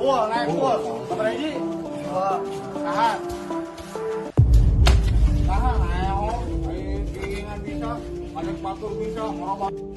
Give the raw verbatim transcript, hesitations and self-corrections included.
Wah, naik, wah. Apa lagi? Wah, tahan. Tahan, ayo. Ayo, keinginan bisa. Ada patung bisa, merubah.